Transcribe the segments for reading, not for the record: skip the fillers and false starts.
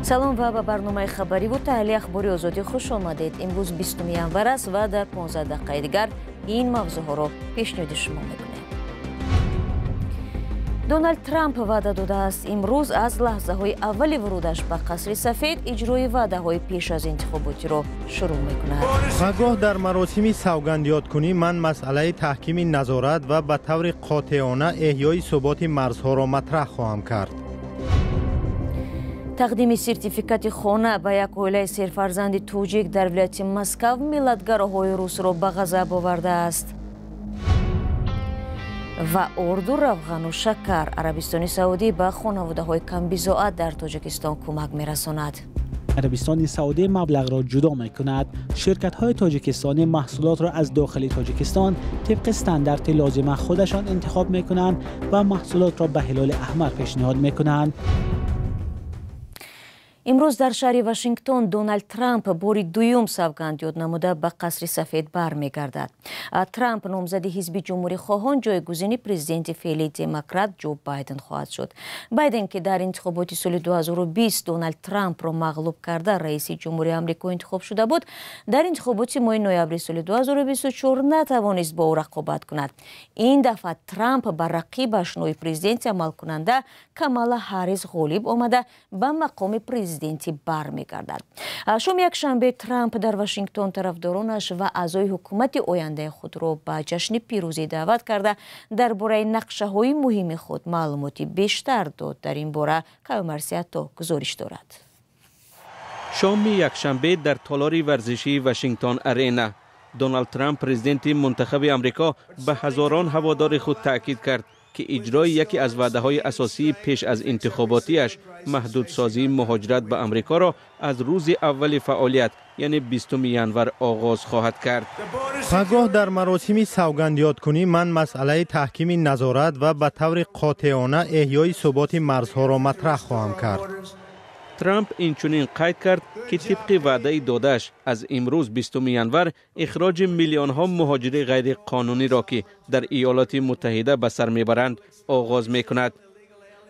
Салом ва ба барномаи хабариву таҳлили ахбори Озодӣ хуш омадед. Имрӯз 20 январ аст ва дар 15 дақиқаи дигар ин мавзӯъҳоро пешниҳоди шумо мекунем. Доналд Трамп ваъда додааст, имрӯз аз лаҳзаҳои аввали вурудаш ба Қасри Сафед иҷрои ваъдаҳои пеш аз интихоботиро шурӯъ мекунад. Пагоҳ дар маросими савгандёдкунӣ ман масъалаи таҳкими назорат ва ба таври қотеона эҳёи суботи марзҳоро матраҳ хоҳам кард. Тақдими сертификати хона ба як оилаи серфарзанди тоҷик дар вилояти Москав миллатгароҳои русро ба ғазаб овардааст. Ва орду, равғану шакар. Арабистони Саудӣ ба хонаводаҳои камбизоат дар Тоҷикистон кӯмак мерасонад. Арабистони Саудӣ маблағро ҷудо мекунад. Ширкатҳои тоҷикистонӣ маҳсулотро аз дохили Тоҷикистон тибқи стандарти лозима худашон интихоб мекунанд ва маҳсулотро ба Ҳилоли Аҳмар пешниҳод мекунанд. Имрӯз дар шаҳри Вашингтон Доналд Трамп бори дуюм савганд ёд намуда ба Қасри Сафед бармегардад. Трамп номзади ҳизби ҷумҳурихоҳон, ҷойгузини президенти феълии демократ Ҷо Байден хоҳад шуд. Байден, ки дар интихоботи соли 2020 Доналд Трампро мағлуб карда раиси ҷумҳури Амрико интихоб шуда буд, дар интихоботи моҳи ноябри соли 2024 натавонист бо ӯ рақобат кунад. Ин дафъа Трамп ба рақибаш, ноиб президенти амалкунанда Камала Ҳаррис ғолиб омада, ба мақоми президентӣ бармегардад. Шоми якшанбе Трамп дар Вашингтон тарафдоронаш ва аъзои ҳукумати ояндаи худро ба ҷашни пирӯзӣ даъват карда, дар бораи нақшаҳои муҳими худ маълумоти бештар дод. Дар ин бора Каюмарсиято гузориш дорад. Шоми якшанбе дар толори варзишии Вашингтон Арена Доналд Трамп, президенти мунтахаби Амрико, ба ҳазорон ҳаводори худ таъкид кард, ки иҷрои яке аз ваъдаҳои асосии пеш аз интихоботиаш, маҳдудсозии муҳоҷират ба Амрикоро, аз рӯзи аввали фаъолият, яъне 20 январ, оғоз хоҳад кард. Пагоҳ дар маросими савгандёдкунӣ ман масъалаи таҳкими назорат ва ба таври қотеона эҳёи суботи марзҳоро матраҳ хоҳам кард. Трамп инчунин қайд кард, ки тибқи ваъдаи додааш аз имрӯз, 20 январ, ихроҷи миллионҳо муҳоҷири ғайриқонуниро, ки дар Иёлоти Муттаҳида ба сар мебаранд, оғоз мекунад.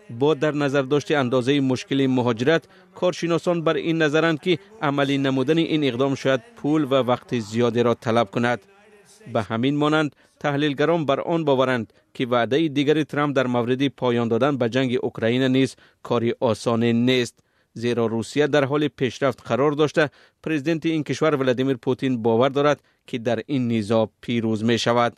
Бо дар назардошти андозаи мушкили муҳоҷират, коршиносон бар ин назаранд, ки амалӣ намудани ин иқдом шояд пул ва вақти зиёдеро талаб кунад. Ба ҳамин монанд, таҳлилгарон бар он боваранд, ки ваъдаи дигари Трамп дар мавриди поён додан ба ҷанги Украина низ кори осоне нест, зеро Русия дар ҳоли пешрафт қарор дошта, президенти ин кишвар Владимир Путин бовар дорад, ки дар ин низоъ пирӯз мешавад.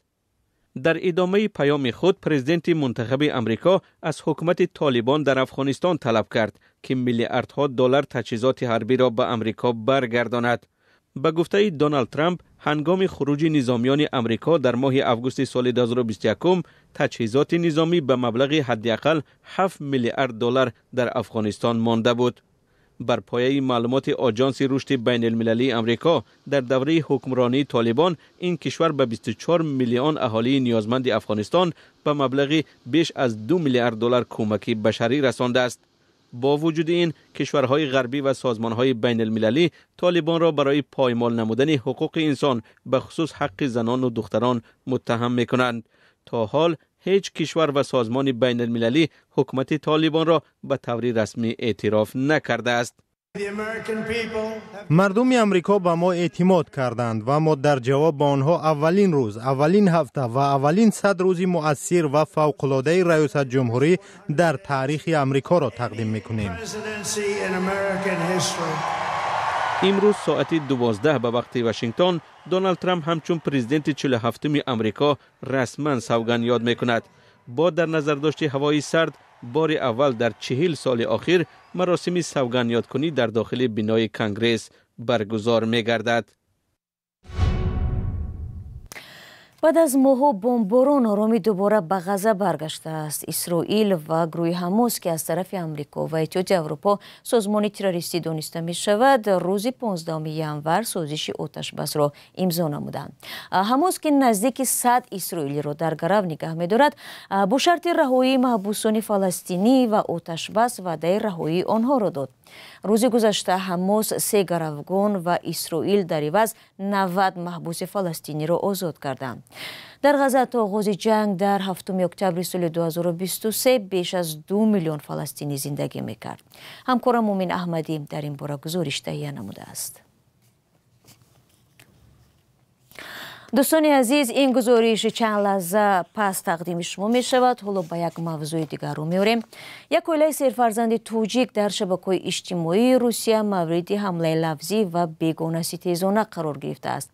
Дар идомаи паёми худ президенти мунтахаби Амрико аз ҳукумати Толибон дар Афғонистон талаб кард, ки миллиардҳо доллар таҷҳизоти ҳарбиро ба Амрико баргардонад. Ба гуфтаи Доналд Трамп, ҳангоми хуруҷи низомиёни Амрико дар моҳи августи соли 2021 таҷҳизоти низомӣ ба маблағи ҳадди ақал 7 миллиард доллар дар Афғонистон монда буд. Бар пояи маълумоти Оҷонси рушди байналмилалии Амрико, дар давраи ҳукмронии Толибон ин кишвар ба 24 миллион аҳолии ниёзманди Афғонистон ба маблағи беш аз 2 миллиард доллар кӯмаки башарӣ расондааст. Бо вуҷуди ин, кишварҳои ғарбӣ ва созмонҳои байналмилалӣ Толибонро барои поймол намудани ҳуқуқи инсон, ба хусус ҳаққи занону духтарон, муттаҳам мекунанд. То ҳол ҳеҷ кишвар ва созмони байналмилалӣ ҳукумати Толибонро ба таври расмӣ эътироф накардааст. Мардуми Амрико ба мо эътимод карданд ва мо дар ҷавоб ба онҳо аввалин рӯз, аввалин ҳафта ва аввалин 100 рӯзи муассир ва фавқулодаи раёсатҷумҳурӣ дар таърихи Амрикоро тақдим мекунем. Имрӯз соати 12 ба вақти Вашингтон Доналд Трамп ҳамчун президенти 47-уми Амрико расман савганд ёд мекунад. Бо дар назардошти ҳавои сард, бори аввал дар 40 соли охир маросими савгандёдкунӣ дар дохили бинои Конгресс баргузор мегардад. Баъд аз моҳҳо бомборон оромӣ дубора ба Ғаза баргаштааст. Исроил ва гурӯҳи Ҳамос, ки аз тарафи Амрико ва Иттиҳоди Аврупо созмони террористӣ дониста мешавад, рӯзи 15 январ созиши оташбасро имзо намуданд. Ҳамос, ки наздики 100 исроилиро дар гарав нигаҳ медорад, бо шарти раҳоии маҳбусони фаластинӣ ва оташбас ваъдаи раҳоии онҳоро дод. Рӯзи гузашта Ҳамос се гаравгон ва Исроил дар иваз 90 маҳбуси фаластиниро озод карданд. Дар Ғазза то оғози ҷанг дар 7 октябри соли 2023 беш аз 2 миллион фаластинӣ зиндагӣ мекард. Ҳамкорам Мумин Аҳмадӣ дар ин бора гузориш таҳия намудааст. Дӯстони азиз, ин гузориш чанд лаҳза пас тақдими шумо мешавад. Ҳоло ба як мавзӯи дигар рӯ меорем. Як оилаи серфарзанди тоҷик дар шабакаҳои иҷтимоии Русия мавриди ҳамлаи лафзӣ ва бегонаситезона қарор гирифтааст.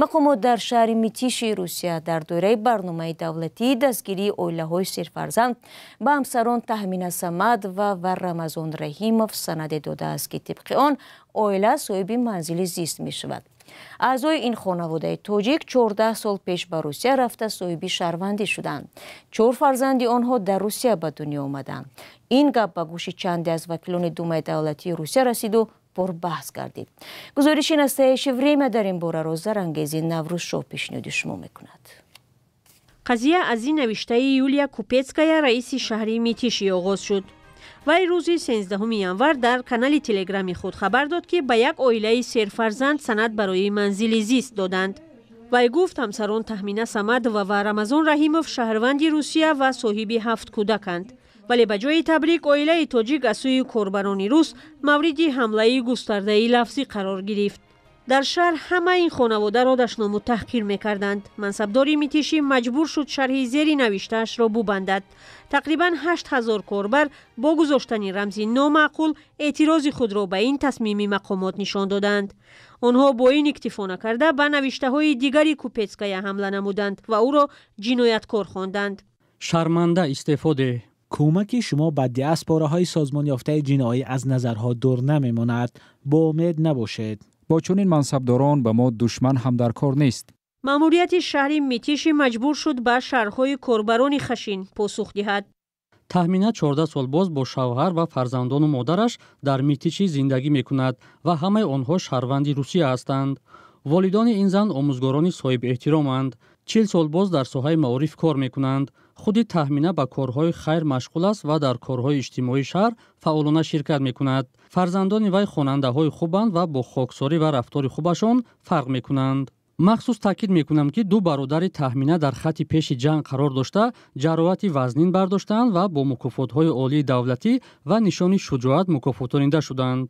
Мақомот дар шаҳри Митиши Русия дар доираи барномаи давлатии дастгирии оилаҳои серфарзанд ба ҳамсарон Таҳмина Самадова ва Рамазон Раҳимов санаде додааст, ки тибқи он оила соҳиби манзили зист мешавад. Аъзои ин хонаводаи тоҷик 14 сол пеш ба Русия рафта соҳиби шаҳрвандӣ шуданд. 4 фарзанди онҳо дар Русия ба дунё омаданд. Ин гап ба гӯши чанде аз вакилони Думаи давлатии Русия расиду пурбаҳс гардид. Гузориши Настоящее время дар ин бораро Зарангези Наврӯзшоҳ пешниҳоди шумо мекунад. Қазия аз ин навиштаи Юлия Купецкая, раиси шаҳри Митиши, оғоз шуд. Вай рӯзи 13 январ дар канали телеграми худ хабар дод, ки ба як оилаи серфарзанд санад барои манзили зист доданд. Вай гуфт, ҳамсарон Таҳмина Самадова ва Рамазон Раҳимов шаҳрванди Русия ва соҳиби 7 кӯдаканд. Вале ба ҷои табрик оилаи тоҷик аз сӯи корбарони рус мавриди ҳамлаи густардаи лафзӣ қарор гирифт. Дар шаҳр ҳама ин хонаводаро дашному таҳқир мекарданд. Мансабдори Митиши маҷбур шуд шарҳи зери навиштаашро бубандад. Тақрибан 8000 корбар бо гузоштани рамзи номаъқул эътирози худро ба ин тасмими мақомот нишон доданд. Онҳо бо ин иктифо накарда ба навиштаҳои дигари Купецкая ҳамла намуданд ва ӯро ҷинояткор хонданд. Шарманда истеъфо деҳ. Кӯмаки шумо ба диаспораҳои созмонёфтаи ҷиноӣ аз назарҳо дур намемонад. Бо умед набошед. Бо чунин мансабдорон ба мо душман ҳам дар кор нест. Маъмурияти шаҳри Митиши маҷбур шуд ба шарҳҳои корбарони хашин посух диҳад. Таҳмина 14 сол боз бо шавҳар ва фарзандону модараш дар Митиши зиндагӣ мекунад ва ҳамаи онҳо шаҳрванди Русия ҳастанд. Волидони ин зан омӯзгорони соҳибэҳтироманд. 40 сол боз дар соҳаи маориф кор мекунанд. Худи Таҳмина ба корҳои хайр машғул аст ва дар корҳои иҷтимоии шаҳр фаъолона ширкат мекунад. Фарзандони вай хонандаҳои хубанд ва бо хоксорӣ ва рафтори хубашон фарқ мекунанд. Махсус таъкид мекунам, ки 2 бародари Таҳмина дар хатти пеши ҷанг қарор дошта, ҷароҳати вазнин бардоштаанд ва бо мукофотҳои олии давлатӣ ва нишони шуҷоат мукофотонида шуданд.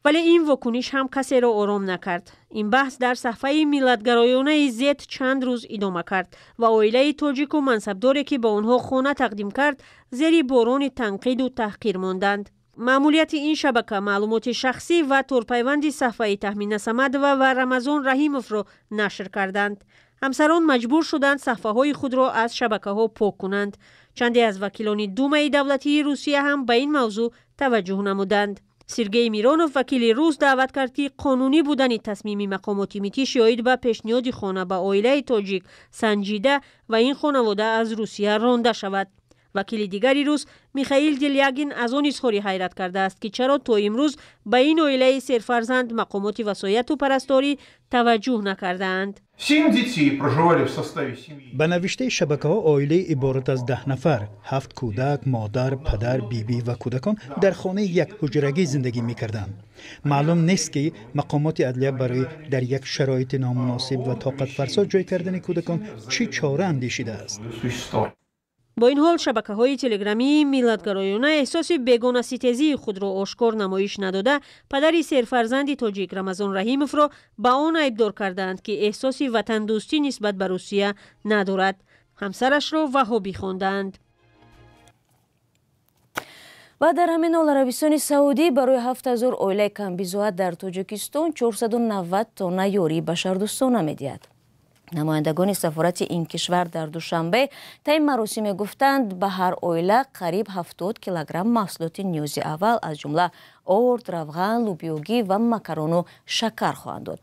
Вале ин вокуниш ҳам касеро ором накард. Ин баҳс дар саҳфаи миллатгароёнаи зет чанд рӯз идома кард ва оилаи тоҷику мансабдоре, ки ба онҳо хона тақдим кард, зери борони танқиду таҳқир монданд. Маъмурияти ин шабака маълумоти шахсӣ ва торпайванди саҳфаи Таҳмина Самадова ва Рамазон Раҳимовро нашр карданд. Ҳамсарон маҷбур шуданд саҳфаҳои худро аз шабакаҳо пок кунанд. Чанде аз вакилони Думаи давлатии Русия ҳам ба ин мавзӯъ таваҷҷӯҳ намуданд. Сергей Миронов, вакили рус, даъват кард, ки қонунӣ будани тасмими мақомоти Митиши оид ба пешниҳоди хона ба оилаи тоҷик санҷида ва ин хонавода аз Русия ронда шавад. Вакили дигари рус Михаил Делягин аз он изҳори ҳайрат кардааст, ки чаро то имрӯз ба ин оилаи серфарзанд мақомоти васояту парасторӣ таваҷҷӯҳ накардаанд. Ба навиштаи шабакаҳо оилаи иборат аз 10 нафар, 7 кӯдак, модар, падар, бибӣ ва кӯдакон дар хонаи як ҳуҷрагӣ зиндагӣ мекарданд. Маълум нест, ки мақомоти адлия барои дар як шароити номуносиб ва тоқатфарсо ҷой кардани кӯдакон чӣ чора андешидааст. Бо ин ҳол шабакаҳои телеграмии миллатгароёна эҳсоси бегонаситезии худро ошкор намоиш надода, падари серфарзанди тоҷик Рамазон Раҳимовро ба он айбдор кардаанд, ки эҳсоси ватандӯстӣ нисбат ба Русия надорад. Ҳамсарашро ваҳобӣ хондаанд. Ва дар ҳамин ҳол Арабистони Саудӣ барои 7000 оилаи камбизоат дар Тоҷикистон 490 тонна ёрии башардӯстона медиҳад. Намояндагони сафорати ин кишвар дар Душанбе таи маросиме гуфтанд, ба ҳар оила қариб 70 килограмм маҳсулоти ниёзи аввал аз ҷумла орд, равған, лубиёгӣ ва макарону шакар хоҳанд дод.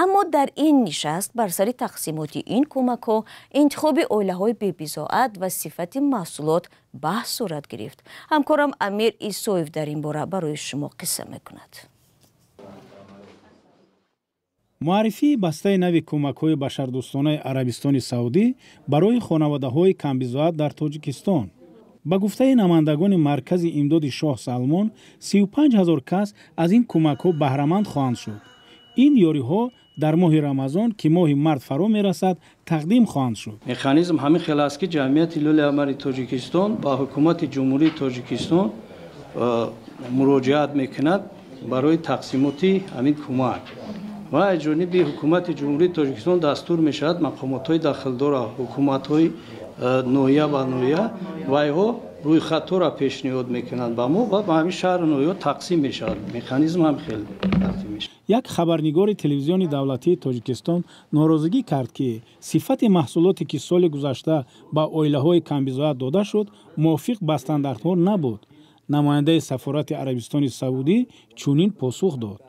Аммо дар ин нишаст бар сари тақсимоти ин кӯмакҳо, интихоби оилаҳои бебизоат ва сифати маҳсулот баҳс сурат гирифт. Ҳамкорам Амир Исоев дар ин бора барои шумо қисса мекунад. Муаррифии бастаи нави кӯмакҳои башардӯстонаи Арабистони Саудӣ барои хонаводаҳои камбизоат дар Тоҷикистон. Ба гуфтаи намояндагони маркази имдоди Шоҳ Салмон, 35 000 кас аз ин кӯмакҳо баҳраманд хоҳанд шуд. Ин ёриҳо Дар моҳи Рамазон, ки моҳи март фаро мерасад, тақдим хоҳанд шуд. Механизм ҳамин хел аст, ки ҷамъияти Ҳилоли Аҳмари Тоҷикистон ба ҳукумати Ҷумҳурии Тоҷикистон муроҷиат мекунад барои тақсимоти ҳамин кӯмак ва аз ҷониби ҳукумати Ҷумҳурии Тоҷикистон дастур мешавад мақомотҳои дахлдора, ҳукуматҳои ноҳия ба ноҳия вайҳо рӯйхатҳоро пешниҳод мекунанд ба мо ва ба ҳамин шаҳру ноҳияҳо тақсим мешавад. Механизм ҳам хеле тартиб мешавад. Як хабарнигори телевизиони давлатии Тоҷикистон норозигӣ кард, ки сифати маҳсулоте, ки соли гузашта ба оилаҳои камбизоат дода шуд, мувофиқ ба стандартҳо набуд. Намояндаи сафорати Арабистони Саудӣ чунин посух дод.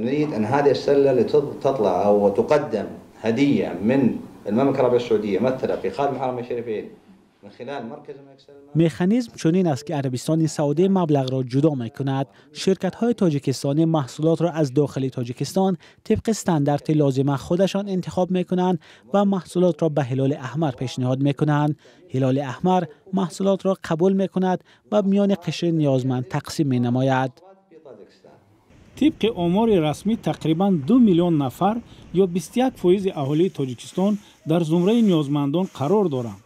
نريد أن هذه السلة تطلع أو تقدم هدية من المملكة العربية السعودية مثلا في خادم الحرمين الشريفين من خلال مركز الملك سلمان. Механизм чунин аст, ки Арабистони Саудӣ маблағро ҷудо мекунад. Ширкатҳои тоҷикистонӣ маҳсулотро аз дохили Тоҷикистон тибқи стандарти лозима худашон интихоб мекунанд ва маҳсулотро ба Ҳилоли Аҳмар пешниҳод мекунанд. Ҳилоли Аҳмар маҳсулотро қабул мекунад ва миёни қишри ниёзманд тақсим менамояд. Тибқи омори расмӣ, тақрибан 2 миллион нафар ё 21% аҳолии Тоҷикистон дар зумраи ниёзмандон қарор доранд.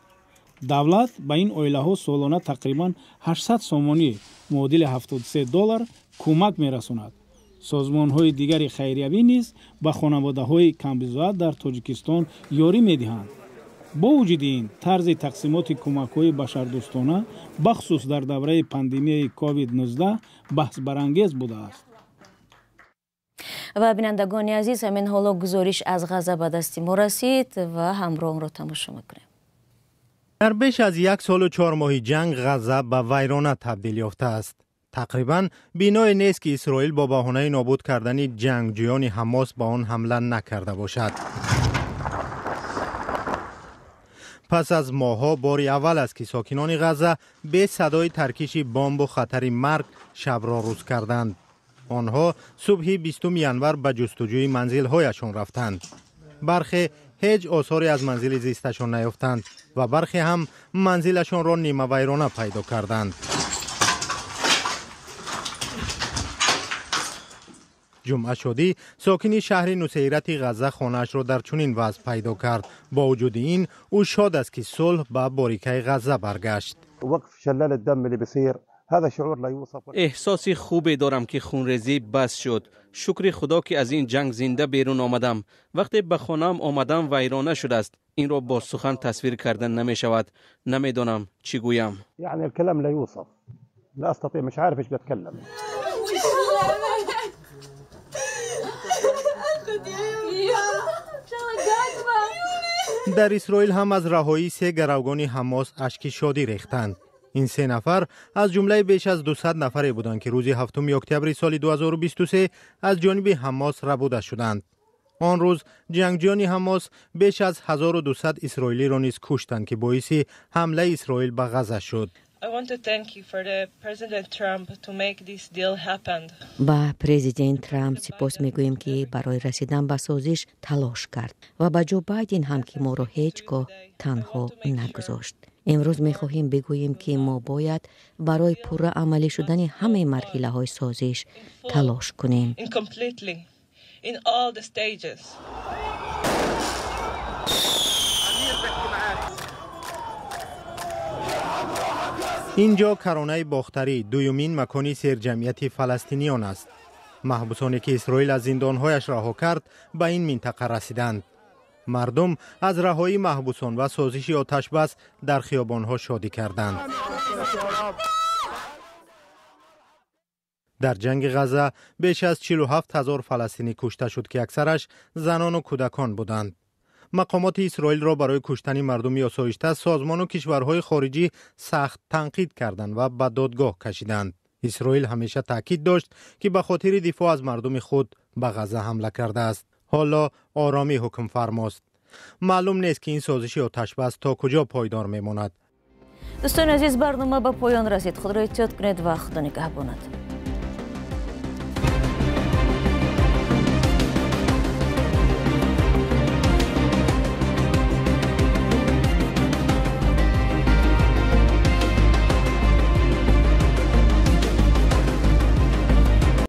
Давлат ба ин оилаҳо солона тақрибан 800 сомонӣ, муодили $73, кӯмак мерасонад. Созмонҳои дигари хайриявӣ низ ба хонаводаҳои камбизоат дар Тоҷикистон ёрӣ медиҳанд. Бо вуҷуди ин, тарзи тақсимоти кӯмакҳои башардӯстона, бахусус дар давраи пандемияи COVID-19, баҳсбарангез будааст. Ва бинандагони азиз, ҳамин ҳоло гузориш аз Ғазза ба дасти мо расид ва ҳамроҳонро тамошо мекунем. Дар беш аз 1 солу 4 моҳи ҷанг Ғазза ба вайрона табдил ёфтааст. Тақрибан биное нест, ки Исроил бо баҳонаи нобуд кардани ҷангҷӯёни Ҳамос ба он ҳамла накарда бошад. Пас аз моҳҳо бори аввал аст, ки сокинони Ғазза бе садои таркиши бомбу хатари марг шабро рӯз карданд. Онҳо субҳи 20 январ ба ҷустуҷӯи манзилҳояшон рафтанд. Бархе ҳеҷ осоре аз манзили зисташон наёфтанд ва бархе ҳам манзилашонро нимавайрона пайдо карданд. Ҷумъа Шодӣ, сокини шаҳри Нусейрати Ғазза, хонаашро дар чунин вазъ пайдо кард. Бо вуҷуди ин, ӯ шод аст, ки сулҳ ба борикаи Ғазза баргашт. Эҳсоси хубе дорам, ки хунрезӣ бас шуд. Шукри Худо, ки аз ин ҷанг зинда берун омадам. Вақте ба хонаам омадам, вайрона шудааст. Инро бо сухан тасвир кардан намешавад. Намедонам чӣ гӯям. Дар Исроил ҳам аз раҳоии се гаравгони Ҳамос ашки шодӣ рехтанд. Ин се нафар аз ҷумлаи беш аз 200 нафаре буданд, ки рӯзи 7 октябри соли 2023 аз ҷониби Ҳамос рабуда шуданд. Он рӯз ҷангҷӯёни Ҳамос беш аз 1200 исроилиро низ куштанд, ки боиси ҳамлаи Исроил ба Ғазза шуд. Ба президент Трамп сипос мегӯем, ки барои расидан ба созиш талош кард ва ба Ҷо Байден ҳам, ки моро ҳеҷ гоҳ танҳо нагузошт. Имрӯз мехоҳем бигӯем, ки мо бояд барои пурра амалӣ шудани ҳамаи марҳилаҳои созиш талош кунем. Инҷо каронаи Бохтарӣ, дуюмин макони серҷамъияти фаластиниён аст. Маҳбусоне, ки Исроил аз зиндонҳояш раҳо кард, ба ин минтақа расиданд. Мардум аз раҳоии маҳбусон ва созиши оташбас дар хиёбонҳо шодӣ карданд. Дар ҷанги Ғазза беш аз 47 ҳазор фаластинӣ кушта шуд, ки аксараш занону кӯдакон буданд. Мақомоти Исроилро барои куштани мардуми осоишта созмону кишварҳои хориҷӣ сахт танқид карданд ва ба додгоҳ кашиданд. Исроил ҳамеша таъкид дошт, ки ба хотири дифоъ аз мардуми худ ба Ғазза ҳамла кардааст. Ҳоло оромӣ ҳукмфармост. Маълум нест, ки ин созиши оташбас то куҷо пойдор мемонад. Дӯстони азиз, барнома ба поён расид. Худро эҳтиёт кунед ва Худо нигаҳбонад.